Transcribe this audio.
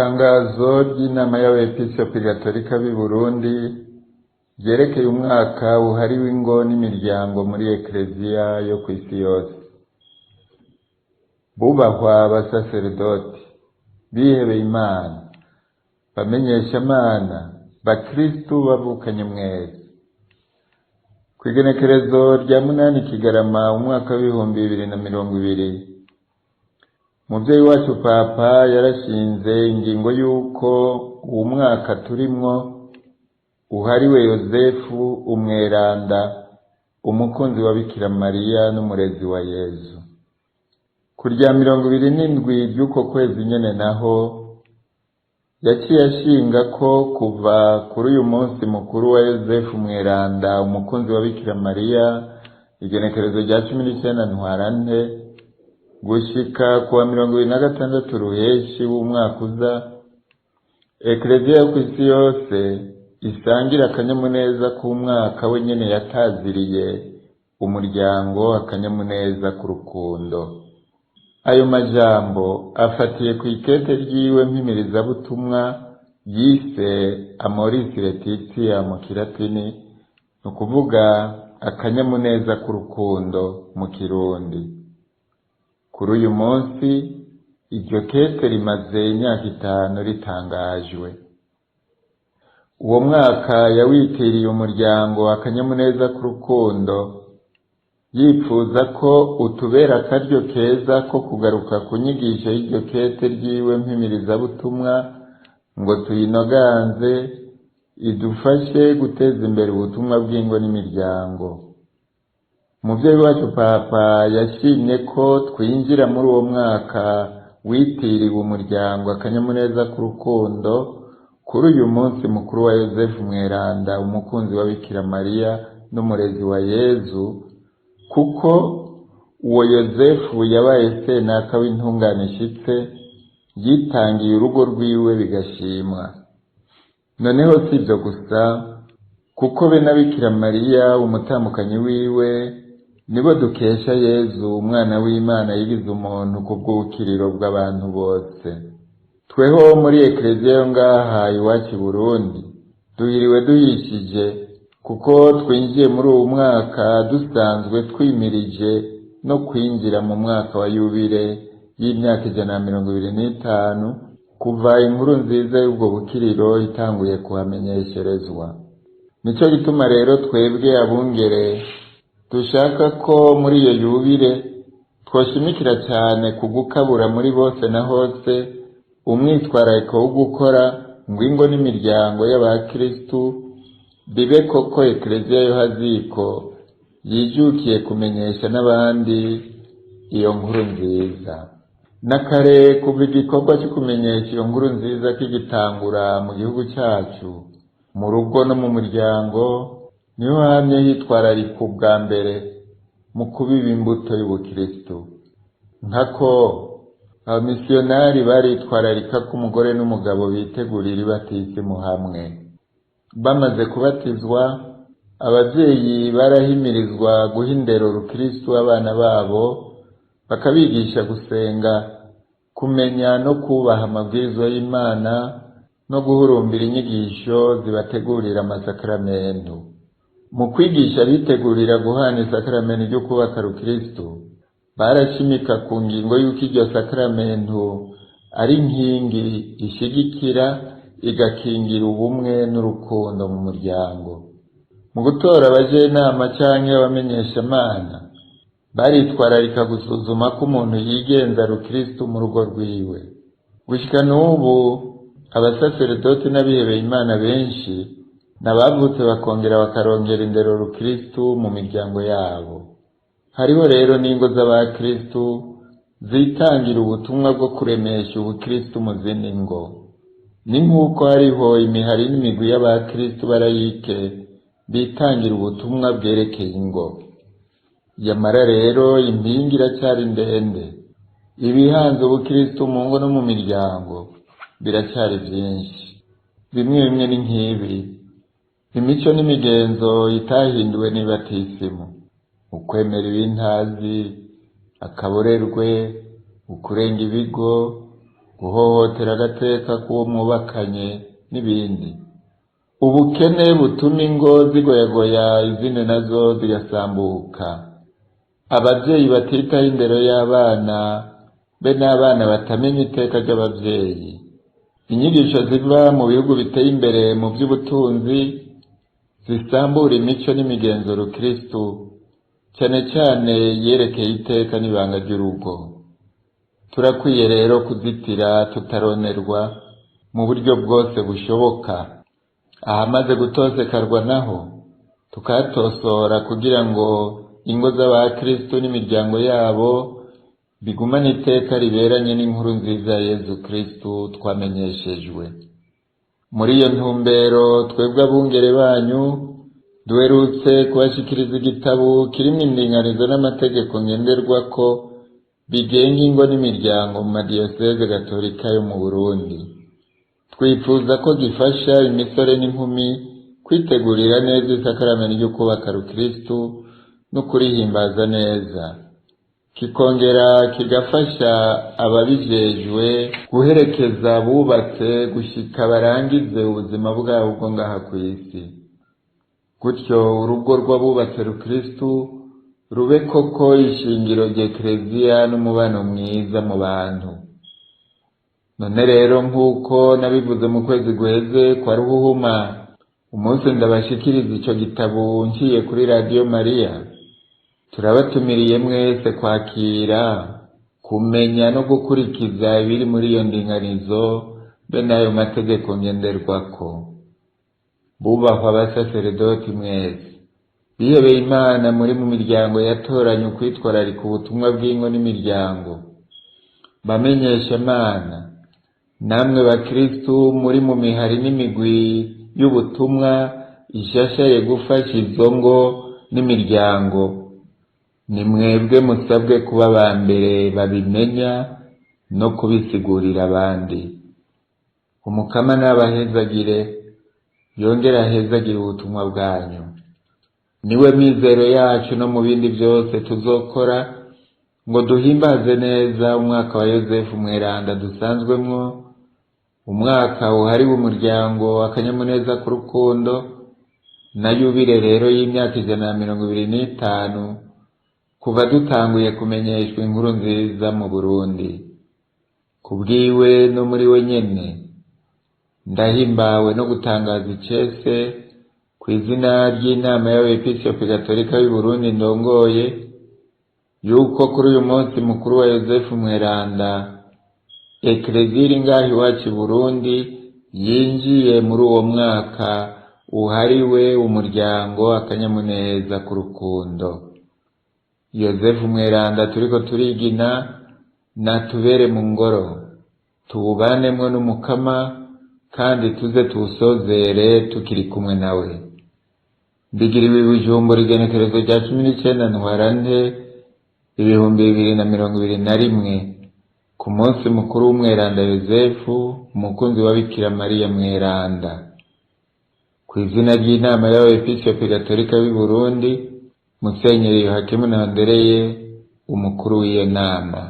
Itangazo ry'inama y'abepiskopi gatolika b'i Burundi ryerekeye umwaka uhariwe ingo n'imiryango muri Ekleziya yo kw'isi yose. Bubahwa abasaseredoti, bihebeye Imana, bamenyeshamana, bakristu bavukanye mwese. Kw'igenekerezo rya 8 Kigarama umwaka w'2020, Umuvyeyi wacu Papa yarashinze ingingo y'uko uwu mwaka turimwo uhariwe Yozefu Umweranda, umukunzi wa Bikira Mariya n'umurezi wa Yezu. Ku rya 27 ry'uko kwezi nyene naho, yaciye ashinga ko kuva kuri uyu munsi mukuru wa Yozefu Mweranda, umukunzi wa Bikira Mariya, igenekerezo rya 19 Ntwarante, gushika kuwa 26 Ruheshi w'umwaka uza, Ekleziya yo kw'isi yose isangira akanyamuneza k'umwaka we nyene yataziriye umuryango akanyamuneza k'urukundo. Ayo majambo afatiye kw'ikete ryiwe mpimirizabutumwa yise Amoris Laetitia mu kilatini, ni ukuvuga akanyamuneza k'urukundo mu kirundi. Kuri uyu munsi iryo kete rimaze imyaka 5 ritangajwe. Uwo mwaka yawitiriye umuryango akanyamuneza k'urukundo, yipfuza ko utubera akaryo keza ko kugaruka ku nyigisho y'iryo kete ryiwe mpimirizabutumwa ngo tuyinoganze, idufashe guteza imbere ubutumwa bw'ingo n'imiryango. Umuvyeyi wacu Papa yashimye ko twinjira muri uwo mwaka witiriwe umuryango akanyamuneza k'urukundo kuri uyu munsi mukuru wa Yozefu Mweranda, umukunzi wa Bikira Mariya n'umurezi wa Yezu, kuko uwo Yozefu yabaye senaka w'intungane ishitse, yitangiye urugo rwiwe bigashimwa. Noneho si ivyo gusa, kuko be na Bikira Mariya umutambukanyi wiwe nibo dukesha Yezu umwana w'Imana yigize umuntu ku bw'ubukiriro bw'abantu bose. Tweho muri Ekleziya yo ngaha iwacu i Burundi duhiriwe duhishije, kuko twinjiye muri uwu mwaka dusanzwe twimirije no kwinjira mu mwaka wa yubile y'imyaka 125 kuva inkuru nziza y'ubwo bukiriro itanguye kuhamenyesherezwa. Nico gituma rero twebwe abungere dushaka ko muri iyo yubile twoshimikira cyane ku gukabura muri bose na hose umwitwarariko wo gukora ngo ingo n'imiryango y'abakristu bibe koko Ekleziya yo haziko yijukiye kumenyesha n'abandi iyo nkuru nziza. Na kare kuva igikorwa cyo kumenyesha iyo nkuru nziza kigitangura mu gihugu cyacu, mu rugo no mu muryango, niho hamye hitwararika ubwa mbere mu kubiba imbuto y'ubukristu. Nkako abamisiyonari baritwararika ko umugore n'umugabo bitegurira ibatisimu hamwe. Bamaze kubatizwa, abavyeyi barahimirizwa guha indero rukristu abana babo, bakabigisha gusenga, kumenya no kubaha amabwirizwa y'Imana no guhurumbira inyigisho zibategurira amasakramentu. Mu kwigisha bitegurira guhana isakramentu ryo kubaka rukristu, barashimika ku ngingo y'uko iryo sakramentu ari inkingi ishigikira igakingira ubumwe n'urukundo mu muryango. Mu gutora abajenama canke abamenyeshamana, baritwararika gusuzuma ko umuntu yigenza rukristu mu rugo rwiwe. Gushika n'ubu abasaseredoti n'abihebeye Imana benshi n'abavutse bakongera bakarongera indero rukristu mu miryango yabo. Hariho rero n'ingo z'abakristu zitangira ubutumwa bwo kuremesha ubukristu mu zindi ngo. Ni nk'uko hariho imihari n'imigwi y'abakristu barayike bitangira ubutumwa bwerekeye ingo. Yamara rero impinga iracyari ndende. Ibihanze ubukristu mu ngo no mu miryango biracyari byinshi. Bimwe bimwe ni nk'ibi: imico n'imigenzo itahinduwe n'ibatisimu, ukwemera ibintazi, akaborerwe, ukurenga ibigo, Guhohotera agateka k'uwo mwubakanye n'ibindi. Ubukene butuma ingo zigoyagoya, izindi nazo zigasambuka. Abavyeyi batitaho indero y'abana, be n'abana batamenya iteka ry'abavyeyi. Inyigisho ziva mu bihugu biteye imbere mu vy'ubutunzi zisambura imico n'imigenzo rukristu, cane cane yerekeye iteka n'ibanga ry'urugo. Turakwiye rero kuzitira tutaronerwa mu buryo bwose bushoboka. Ahamaze gutosekarwa naho tukatosora kugira ngo ingo z'abakristu n'imiryango yabo bigumane iteka riberanye n'inkuru nziza ya Yezu Kristu twamenyeshejwe. Muri iyo ntumbero, twebwe abungere banyu duherutse kubashikiriza igitabo kirimwo indinganizo n'amategeko ngenderwako bigenga ingo n'imiryango mu madiyoseze gatolika yo mu Burundi. Twifuza ko gifasha imisore n'inkumi kwitegurira neza isakaramento ryo kubaka rukristu no kurihimbaza neza, kikongera kigafasha ababijejwe guherekeza abubatse gushika barangize ubuzima bwabo bwo ngaha kw'isi. Gutyo urugo rw'abubatse rukristu rube koko ishingiro ry'Ekleziya n'umubano mwiza mu bantu. None rero, nk'uko nabivuze mu kwezi guheze kwa Ruhuhuma, umunsi ndabashikiriza ico gitabo nciye kuri Radiyo Mariya, turabatumiriye mwese kwakira, kumenya no gukurikiza ibiri muri iyo ndinganizo be n'ayo mategeko ngenderwako. Bubahwa abasaseredoti mwese bihebeye Imana muri mu miryango yatoranye ukwitwararika ubutumwa bw'ingo n'imiryango, bamenyeshamana, namwe bakristu muri mu mihari n'imigwi y'ubutumwa ishashaye gufasha izo ngo n'imiryango, ni mwebwe musabwe kuba aba mbere babimenya no kubisigurira abandi. Umukama nabahezagire, yongere ahezagire ubutumwa bwanyu. Niwe mizero yacu no mu bindi byose tuzokora ngo duhimbaze neza umwaka wa Yozefu Mweranda dusanzwemwo, umwaka uhariwe umuryango akanyamuneza k'urukundo, na yubile rero y'imyaka 125 kuva dutanguye kumenyeshwa inkuru nziza mu Burundi. Kubwiwe no muri we nyene, ndahimbawe no gutangaza icese ku izina ry'inama y'abepiskopi gatolika y'u Burundi ndongoye, yuko kuri uyu munsi mukuru wa Yozefu Mweranda, Ekleziya iri ngaha iwacu i Burundi yinjiye muri uwo mwaka uhariwe umuryango akanyamuneza k'urukundo. Yozefu Mweranda turiko turigina natubere mu ngoro, tuwubanemwo n'Umukama, kandi tuze tuwusozere tukiri kumwe nawe. Mbigiriwe i Bujumbura igenekerezo rya 19 Ntwarante 2021, ku munsi mukuru w'Umweranda Yozefu, umukunzi wa Bikira Mariya Mweranda. Ku izina ry'inama y'abepiskopi gatolika b'i Burundi, Musenyeri Yohakimu Nahondereye, umukuru w'iyo nama.